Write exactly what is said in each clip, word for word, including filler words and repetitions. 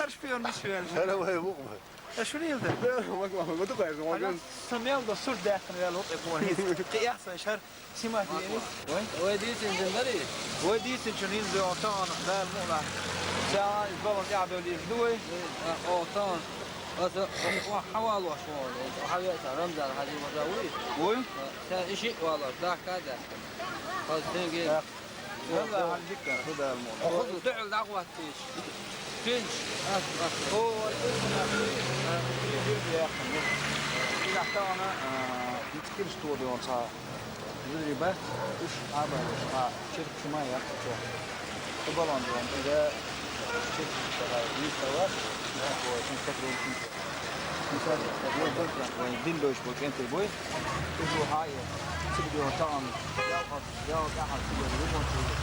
Шпион, шпион. Ара вай, вукъ ма. Э, шу нил да? Ма, ма, ма, ма, ду къайр, ма, Хьажа, ган. Са мел да сур даьккхина вел вукъ, э, кхуна. Кхы яхсан шар, сима дийни. Ой? Ой, дийцин жин дари? Ой, дийцин чу нил да, о, тан, Дала мукъ лахь. Ца, из балан тӀехь долу из ду вай? Э, о, тан. Аса, о, хьавалош вон. Хьавеа ца, Рамзан Хьажи вожа вуй? Вуй? Э, ца, иши валош, дахка да. Хаз тенге. Валла, хьан дика, хӀу Дала мукъ. Хаза дуьхьал дӀахӀоттийша. Тинчу. Ас, ас. О, ас, ас, ас. Иза тахана, а, ницкъ кирш тоха йолу цхьа. Зуьри бац, уьш Ӏабалуш, а, чиркаш ма яккха цо. Цу балон дон, иза чиркаш ма яккха, йист а вац, а, ой, шун сотрудничество. Мисал, вай дин дойш болу кӀентий буй, уьш ву хьан а, цига дон тахан, ял хьо, ял тӀаьхьа цига дон, ву хьо цига.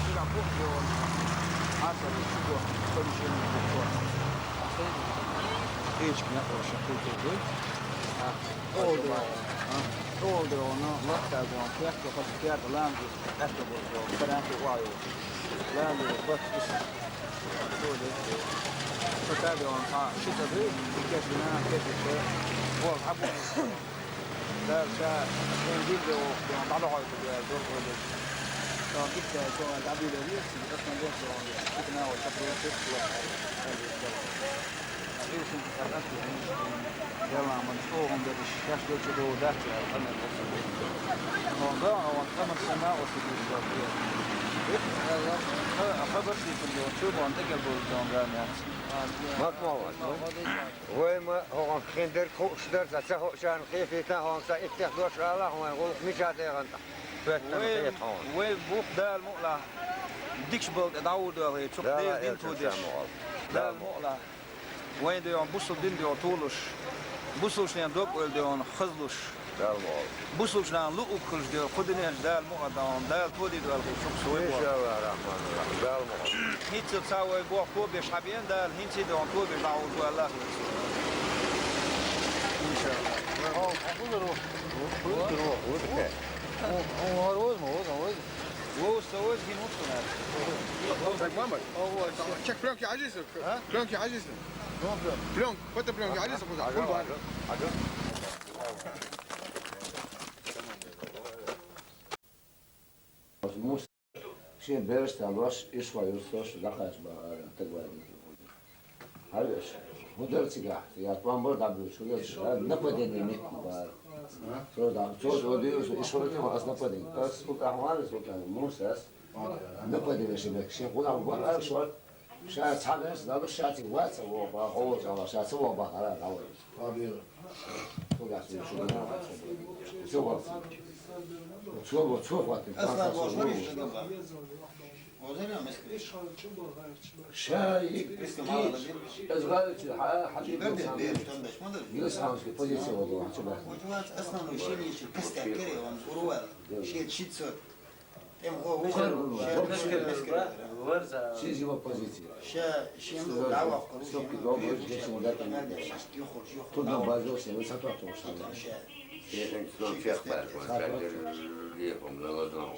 Цига бухь дон, хьан а, шу го, помещение бухь дон. Эчиг некъо шан кхуьйтур дуй. А, тӀол дон, а, тӀол дон, латта дон, кехка хаза керда лам ду, къаьстта болу дон, каранти ваю. Лам ду, бат, ис. Шу тӀе дон, а, ши ца дуй, и кеш вина, кеш вича, вол, а, бу. Дальше, шен дин де воху, дон, дӀадохуьйту дон, дон, дон. Дон, итт дон, дон, дӀабийла вирси, ас ма боху дон, итт нахал, ца, дон, итт дон. Делааман чӀогӀа берриш шаьш долчу догӀу дац аьлла, къамел оцу дийцина. Онда, а вон къамел санна оцу дийцина. Хабар шийцина йолчу, вон тӀекӀел долу догӀу ган яц. Макмалат, вай ма хӀокхунах хин дерг хууш дара, ца хуучарна хефийта хьуна, сан иттех дош ала хьуна, гӀуллакх мича дегӀан тӀе хӀоьттина хета хьуна. Вай бух Дала мукъ лахь, дикаш болу тӀе дӀа а ву доьлхий, чу Дала дин тудеш. Дала мукъ лахь. Вайн дегӀан бусул дин дегӀан тулуш, бусулшнен дог ойла дегӀан хазлуш, Дала мукъ лахь. Бусулшнан луъуг хуьлуш дегӀан кху диненаш Дала мукъ лахь дегӀан, Дала тоди доьлхий шух суй боху. Иншаллах, рахман, рахман. Дала мукъ лахь. ХӀинца ца вай боху тобеш хьабеана Дала, хӀинца дегӀан тобеш дӀа а ву доьлла. Иншаллах. Хьо, хьо хӀун дара? ХӀун дара? ХӀун дара? Хьо, хьо хӀара воза ма, воза, воза. Вовс ца воза, хӀин ву ца нах. Так, мама? О, вот. Чек, плёнки хьажийса? А? Плёнки хьажийса? Ну, плёнки. Плёнки, фотоплёнки хьажийса, куда? Хьажа, хьажа, хьажа. Шен бераш ца лош, ишхой юртош, лакхача бахара, тагвай. Хьаьвеш, хӀун дара цигахь? Я тӀом бара дӀабуьйцуш, хӀун дара цигахь? Нападение митта бара. Цо дӀа-, цо дӀа дийраш, ишхой тӀехь ас нападение. Ас хӀун тӀехь ван, ас хӀун тӀехь, муса ас. Нападение ши бек, шен хӀун тӀехь бара, аш вара. Ша цхьа гӀерс далуш, ша цига вац а вогӀу бан, хьо волчу агӀор, ша ца вогӀу бан, хьара дӀавайра. Цо вац. Цо вац. Цо вац. Цо вац. Ша и, и, аз гӀалачу хьа-, хьа-, Гилсханский позиция валла, хьан чу баьхкина. Основной шен костяк, он урвал. Шен шицо. ТӀемхо ву. Мискар ву, шен мискар, мискар ву. Ши жима позиция. Ша, шен лу дӀаваккхар ву, шен лу дӀаваккхар ву, шен лу дӀаваккхар ву, шен лу дӀаваккхар ву. Ту дан базар, шен лу сатур ту, шен лу. Шен лу фехбар, шен лу лехум, лала дан, о,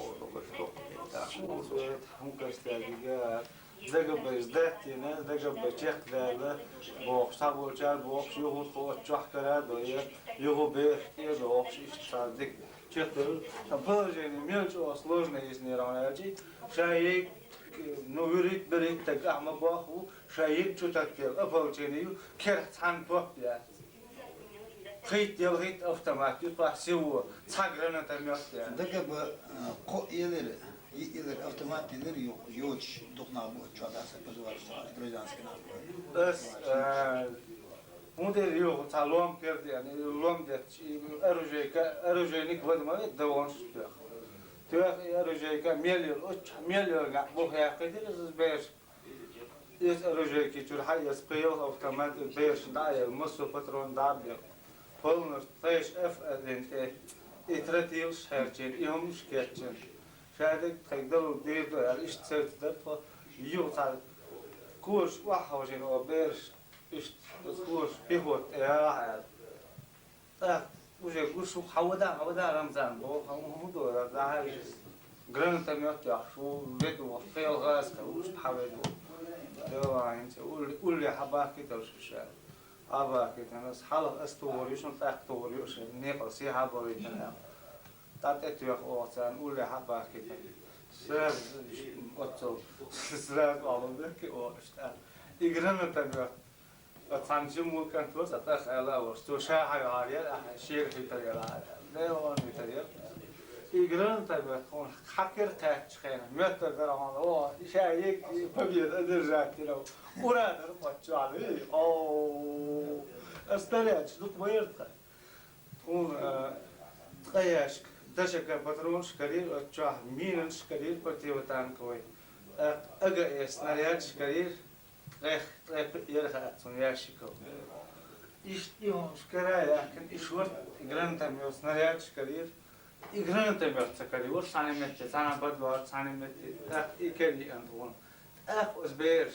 хӀун кастаьдига, дагабай сдать дина, дагабай чекхдаьлла, бохуш, цхьаболчара бохуш, юху тхо оцу чохь кара а дойа, юху бехаш тӀе а дохуш, иштта цхьа дика. Чекхдевлла, сан положение мел чӀогӀа сложное иза нера хьуна аьлчи, ша йиг, ну, вуьрхӀитта, берхӀитта стаг ахь ма бохху, ша йиг чу таттел, ополчение ю, керх цхьана топ яц. Хитта, ялхитта автомат ю, тхох сиво, цхьа гранатомет яц. Дага ба, а, кхо элира, и элира, автомат элира, ю-, йоцуш, дукха нах бу, чо даса, позывали, гражданский нах бу. Ас, а, ХӀунда аьлла юха цхьа лом кер деана, и лом детташ, и оружейка, оружейник вада ма вет, дан вон шу тоьхна. Тоьхна и оружейка мел йолу, оцу мел йолу некъ буха яьккхийтира иза бераш. Иза оружейки чуьра хьаэца пхи-ялх автомат, и бераш дӀа а елла, массо патрон дӀа а бехна. Полнаш тхайша Ф один тӀе, и тротилаш хьерчийна, и хӀуманаш кечйина. Шадерг тхайга далург дийр ду аьлла, иштта цаьрца дара тхо, юха цхьа кораш охьахьожийна оха бераш. Иштта, оцу кораш пехота тӀе яхьа аьлла. ТӀаккха уже гуш ву, хьан вада, хьан вада, Рамзан, боху, хьан хӀун дора, дӀахьаьжча. Гранатомет яхаш ву, веду, пхел гӀазкхи ву, иштта хьан веду. Дела, хӀинца улле Улле хьабахкийтар шуна. Хьабахкийтар, ас хьалха ас тухур ю шуна, тӀаккха тухур ю шуна, некъал сий хьаборийтар аьлла. ДӀа тӀе тоьхна оха царна, улле хьабахкийтар. Сразу оццул, сразу алу бехке оха иштта. И гранатомёт. Оцу цхьана жимма кӀант вара, цхьа тӀах аьлла а вара. Цо ша хьайоахьар яра, ахьа шера хӀуьйтар яра. Дела вон хӀуьйтар яра. И гранатомёт хьуна хьакхира кхаьчча хенахь, моьттар дара хьуна, о, ша егг победа одержать дина. Ура дара оцу чохь, вий? О, ас снарядаш дукха ма яра тхан. Тхуна, а, ткъа ящик дошика патронаш карийра оцу чохь, минаш карийра противотанковый. ТӀаккха АГС снарядаш карийра, ткъех, ткъе пхи яра хаьа цунна ящиков. Иштта и хӀумаш кара а яьккхина, и шорта и гранатомёт снарядаш карийра, и гранатомёт ца карийра, цхьана метте, цхьана подвал, цхьана метте, тӀаккха и карийра тхуна. ТӀаккха оцу бераш